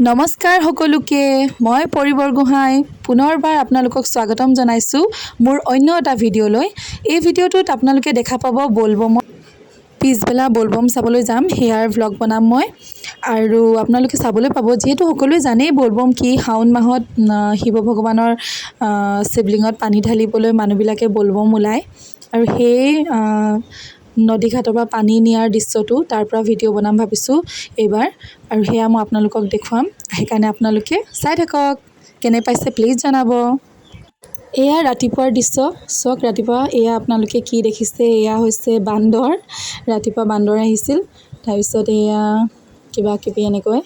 নমস্কাৰ সকলোকে, মই পৰি বৰগোহাঁই পুনৰবাৰ আপোনালোকক স্বাগতম জনাইছোঁ মোৰ অন্য এটা ভিডিঅ'লৈ। এই ভিডিঅ'টোত আপোনালোকে দেখা পাব বলবমৰ পিছবেলা বলবম চাবলৈ যাম, সেয়াৰ ভ্লগ বনাম মই। আৰু আপোনালোকে চাবলৈ পাব, যিহেতু সকলোৱে জানেই বলবম কি, শাওণ মাহত শিৱ ভগৱানৰ শিৱলিঙত পানী ঢালিবলৈ মানুহবিলাকে বলবম ওলায়। আৰু সেই নদীঘাটৰ পৰা পানী নিয়াৰ দৃশ্যটো তাৰ পৰা ভিডিঅ' বনাম ভাবিছোঁ এইবাৰ। আৰু সেয়া মই আপোনালোকক দেখুৱাম, সেইকাৰণে আপোনালোকে চাই থাকক। কেনে পাইছে প্লিজ জনাব। এয়া ৰাতিপুৱাৰ দৃশ্য চাওক। ৰাতিপুৱা এয়া আপোনালোকে কি দেখিছে, এয়া হৈছে বান্দৰ। ৰাতিপুৱা বান্দৰ আহিছিল, তাৰপিছত এয়া কিবা কিবি এনেকৈ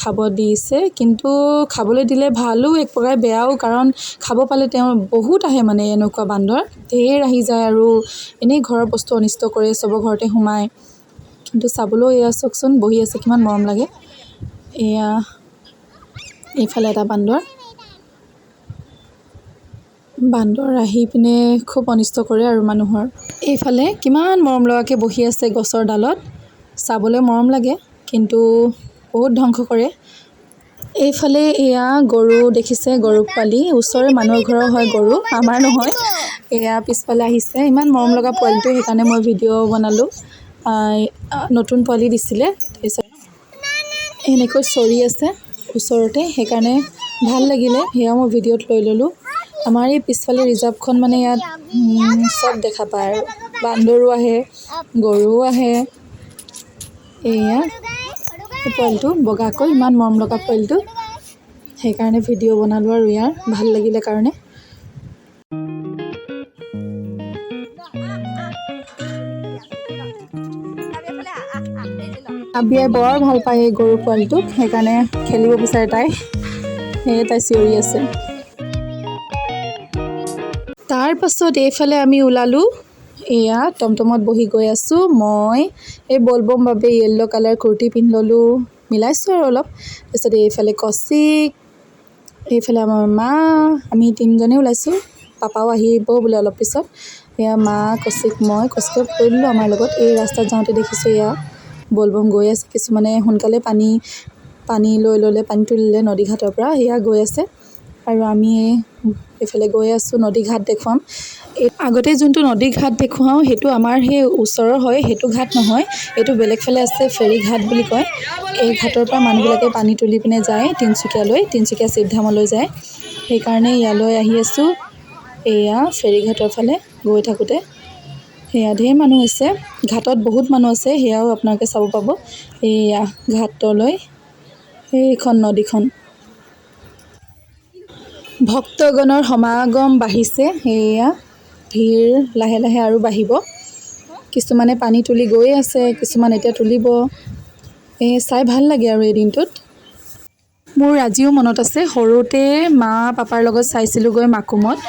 খাব দিছে। কিন্তু খাবলৈ দিলে ভালো, এক প্ৰকাৰ বেয়াও, কাৰণ খাব পালে তেওঁ বহুত আহে, মানে এনেকুৱা বান্দৰ ঢেৰ আহি যায় আৰু এনেই ঘৰৰ বস্তু অনিষ্ট কৰে, চবৰ ঘৰতে সোমায়। কিন্তু চাবলৈও এয়া চাওকচোন, বহি আছে, কিমান মৰম লাগে। এয়া এইফালে এটা বান্দৰ। বান্দৰ আহি পিনে খুব অনিষ্ট কৰে আৰু মানুহৰ। এইফালে কিমান মৰম লগাকৈ বহি আছে গছৰ ডালত, চাবলৈ মৰম লাগে, কিন্তু বহুত ধ্বংস কৰে। এইফালে এয়া গৰু দেখিছে, গৰু পোৱালি। ওচৰৰে মানুহৰ ঘৰৰ হয় গৰু, আমাৰ নহয়। এয়া পিছফালে আহিছে, ইমান মৰম লগা পোৱালিটো, সেইকাৰণে মই ভিডিঅ' বনালোঁ। নতুন পোৱালি দিছিলে, তাৰপিছত এনেকৈ চৰি আছে ওচৰতে, সেইকাৰণে ভাল লাগিলে, সেয়া মই ভিডিঅ'ত লৈ ল'লোঁ। আমাৰ এই পিছফালে ৰিজাৰ্ভখন, মানে ইয়াত চব দেখা পায় আৰু বান্দৰো আহে, গৰুও আহে। এয়া পোৱালিটো বগাকৈ, ইমান মৰম লগা পোৱালিটো, সেইকাৰণে ভিডিঅ' বনালোঁ আৰু ইয়াৰ ভাল লাগিলে কাৰণে। আবিয়াই বৰ ভাল পায় এই গৰু পোৱালিটোক, সেইকাৰণে খেলিব বিচাৰে তাই, সেয়ে তাই চিঞৰি আছে। তাৰ পাছত এইফালে আমি ওলালোঁ, এয়া টমটমত বহি গৈ আছোঁ মই। এই বলবম বাবে য়েল্ল' কালাৰ কুৰ্তি পিন্ধি ল'লোঁ, মিলাইছোঁ আৰু অলপ। তাৰপিছত এইফালে কৌশিক, এইফালে আমাৰ মা, আমি তিনিজনেই ওলাইছোঁ। পাপাও আহিব বোলে অলপ পিছত। এয়া মা, কৌশিক, মই। কৌশিকক কৈ দিলোঁ আমাৰ লগত। এই ৰাস্তাত যাওঁতে দেখিছোঁ এয়া বলবম গৈ আছে, কিছুমানে সোনকালে পানী পানী লৈ ল'লে, পানী তুলিলে নদীঘাটৰ পৰা, সেয়া গৈ আছে। আৰু আমি এইফালে গৈ আছোঁ, নদী ঘাট দেখুৱাম। এই আগতে যোনটো নদী ঘাট দেখুৱাওঁ সেইটো আমাৰ সেই ওচৰৰ হয়, সেইটো ঘাট নহয়, এইটো বেলেগ ফালে আছে, ফেৰী ঘাট বুলি কয়। এই ঘাটৰ পৰা মানুহবিলাকে পানী তুলি পিনে যায় তিনিচুকীয়ালৈ, তিনিচুকীয়া শিৱধামলৈ যায়। সেইকাৰণে ইয়ালৈ আহি আছোঁ। এয়া ফেৰী ঘাটৰ ফালে গৈ থাকোঁতে সেয়া ঢেৰ মানুহ হৈছে, ঘাটত বহুত মানুহ আছে, সেয়াও আপোনালোকে চাব পাব। এয়া ঘাটলৈ, সেইখন নদীখন, ভক্তগণৰ সমাগম বাঢ়িছে। সেয়া ভিৰ লাহে লাহে আৰু বাঢ়িব। কিছুমানে পানী তুলি গৈয়ে আছে, কিছুমান এতিয়া তুলিব। এই চাই ভাল লাগে আৰু এই দিনটোত। মোৰ আজিও মনত আছে, সৰুতে মা পাপাৰ লগত চাইছিলোঁগৈ মাকুমত।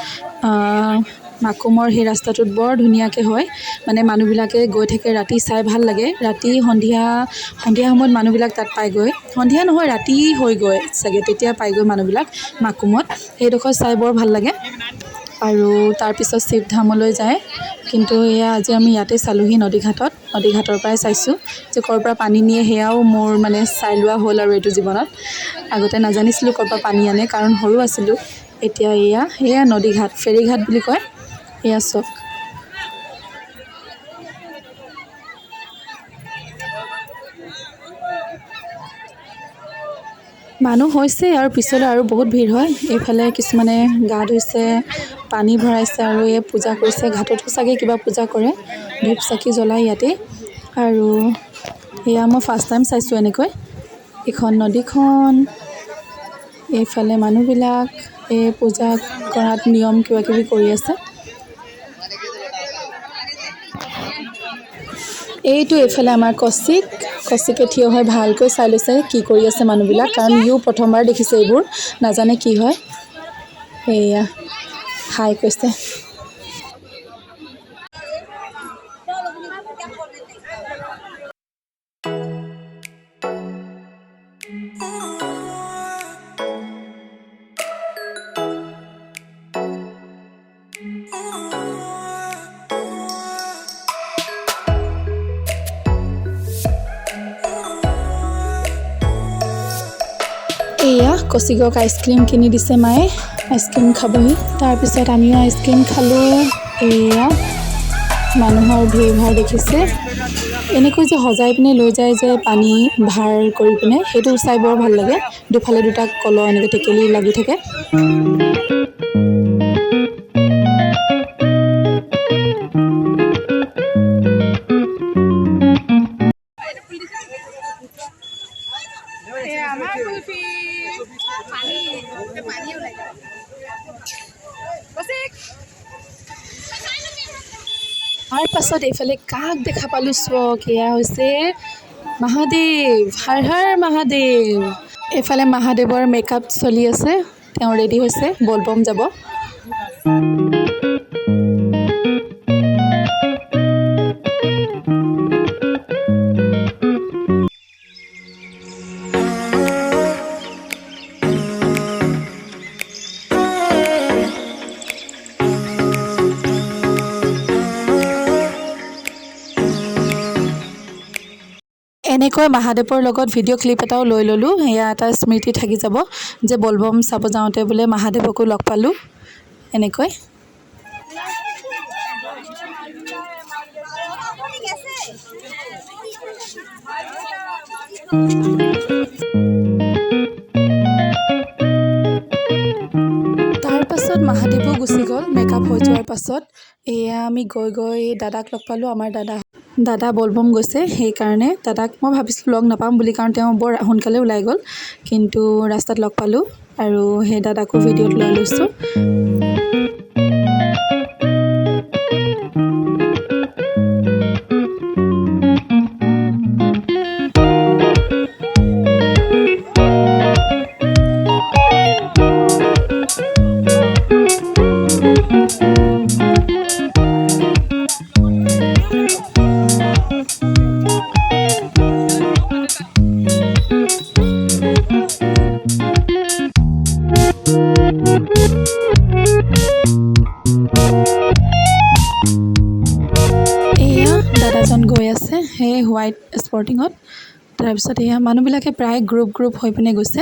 মাকুমৰ সেই ৰাস্তাটোত বৰ ধুনীয়াকৈ হয়, মানে মানুহবিলাকে গৈ থাকে ৰাতি, চাই ভাল লাগে। ৰাতি সন্ধিয়া সন্ধিয়া সময়ত মানুহবিলাক তাত পায়গৈ, সন্ধিয়া নহয় ৰাতি হৈ গৈ চাগে তেতিয়া পায়গৈ মানুহবিলাক মাকুমত। সেইডোখৰ চাই বৰ ভাল লাগে। আৰু তাৰপিছত শিৱধামলৈ যায়। কিন্তু এয়া আজি আমি ইয়াতে চালোঁহি নদীঘাটত, নদীঘাটৰ পৰাই চাইছোঁ যে ক'ৰ পৰা পানী নিয়ে, সেয়াও মোৰ মানে চাই লোৱা হ'ল আৰু এইটো জীৱনত। আগতে নাজানিছিলোঁ ক'ৰ পৰা পানী আনে, কাৰণ সৰু আছিলোঁ। এতিয়া এয়া এয়া নদীঘাট, ফেৰীঘাট বুলি কয়। এয়া চাওক, মানুহ হৈছে আৰু পিছলৈ আৰু বহুত ভিৰ হয়। এইফালে কিছুমানে গা ধুইছে, পানী ভৰাইছে আৰু এই পূজা কৰিছে। ঘাটতো চাগে কিবা পূজা কৰে, ধূপ চাকি জ্বলাই ইয়াতেই। আৰু এয়া মই ফাৰ্ষ্ট টাইম চাইছোঁ এনেকৈ। এইখন নদীখন, এইফালে মানুহবিলাক এই পূজা কৰাত নিয়ম কিবা কিবি কৰি আছে। এইটো এইফালে আমাৰ কৌশিক, কৌশিকে থিয় হৈ ভালকৈ চাই লৈছে কি কৰি আছে মানুহবিলাক, কাৰণ ইও প্ৰথমবাৰ দেখিছে এইবোৰ, নাজানে কি হয়। এয়া হাই কৈছে। কৌশিকক আইচক্ৰীম কিনি দিছে মায়ে, আইচক্ৰীম খাবহি। তাৰপিছত আমিও আইচক্ৰীম খালোঁ। এয়া মানুহৰ ভিৰ ভাৰ দেখিছে। এনেকৈ যে সজাই পিনে লৈ যায় যে পানী ভাৰ কৰি পিনে, সেইটো চাই বৰ ভাল লাগে। দুফালে দুটা কলহ এনেকৈ টেকেলি লাগি থাকে। আমাৰ কুলফি পানী পানী ওলাই কৌশিক। তাৰ পাছত এইফালে কাক দেখা পালোঁ চাওক, এয়া হৈছে মহাদেৱ। হৰ হৰ মহাদেৱ। এইফালে মহাদেৱৰ মেকআপ চলি আছে, তেওঁ ৰেডি হৈছে, বলবম যাব। এনেকৈ মহাদেৱৰ লগত ভিডিঅ' ক্লিপ এটাও লৈ ল'লোঁ। সেয়া এটা স্মৃতি থাকি যাব যে বলবম চাব যাওঁতে বোলে মহাদেৱকো লগ পালোঁ এনেকৈ। তাৰপাছত মহাদেৱো গুচি গ'ল মেকআপ হৈ যোৱাৰ পাছত। এয়া আমি গৈ গৈ দাদাক লগ পালোঁ। আমাৰ দাদা বলবম গৈছে, সেইকাৰণে দাদাক মই ভাবিছিলোঁ লগ নাপাম বুলি, কাৰণ তেওঁ বৰ সোনকালে ওলাই গ'ল, কিন্তু ৰাস্তাত লগ পালোঁ আৰু সেই দাদাকো ভিডিঅ'ত লৈ লৈছোঁ। এয়া দাদাজন গৈ আছে সেই হোৱাইট স্পৰ্টিঙত। তাৰপিছত এয়া মানুহবিলাকে প্ৰায় গ্ৰুপ গ্ৰুপ হৈ পিনে গৈছে।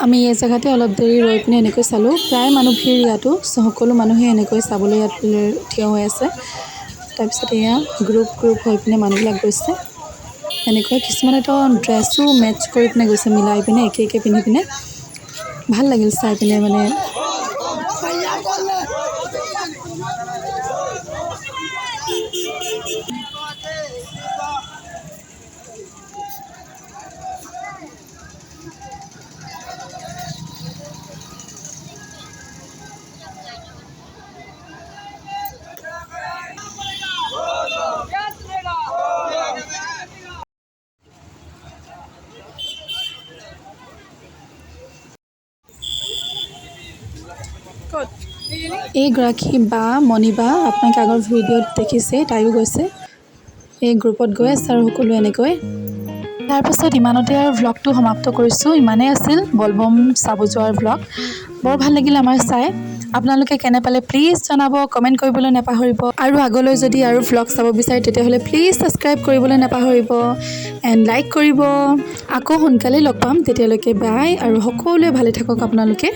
আমি এই জেগাতে অলপ দেৰি ৰৈ পিনে এনেকৈ চালোঁ। প্ৰায় মানুহ ভিৰ ইয়াতো, সকলো মানুহে এনেকৈ চাবলৈ ইয়াত থিয় হৈ আছে। তাৰপিছত এয়া গ্ৰুপ গ্ৰুপ হৈ পিনে মানুহবিলাক গৈছে এনেকৈ। কিছুমানেতো ড্ৰেছো মেটচ কৰি পিনে গৈছে, মিলাই পিনে একে একে পিন্ধি পিনে। ভাল লাগিল চাই পিনে মানে। এইগৰাকী বা মণিবা, আপোনালোকে আগৰ ভিডিঅ'ত দেখিছে, তাইও গৈছে এই গ্ৰুপত গৈ আছে আৰু সকলো এনেকৈ। তাৰপাছত ইমানতে আৰু ভ্লগটো সমাপ্ত কৰিছোঁ। ইমানেই আছিল বলবম চাব যোৱাৰ ভ্লগ। বৰ ভাল লাগিল আমাৰ চাই। আপোনালোকে কেনে পালে প্লিজ জনাব, কমেণ্ট কৰিবলৈ নাপাহৰিব। আৰু আগলৈ যদি আৰু ভ্লগ চাব বিচাৰে তেতিয়াহ'লে প্লিজ ছাবস্ক্ৰাইব কৰিবলৈ নাপাহৰিব এণ্ড লাইক কৰিব। আকৌ সোনকালেই লগ পাম, তেতিয়ালৈকে বাই আৰু সকলোৱে ভালে থাকক আপোনালোকে।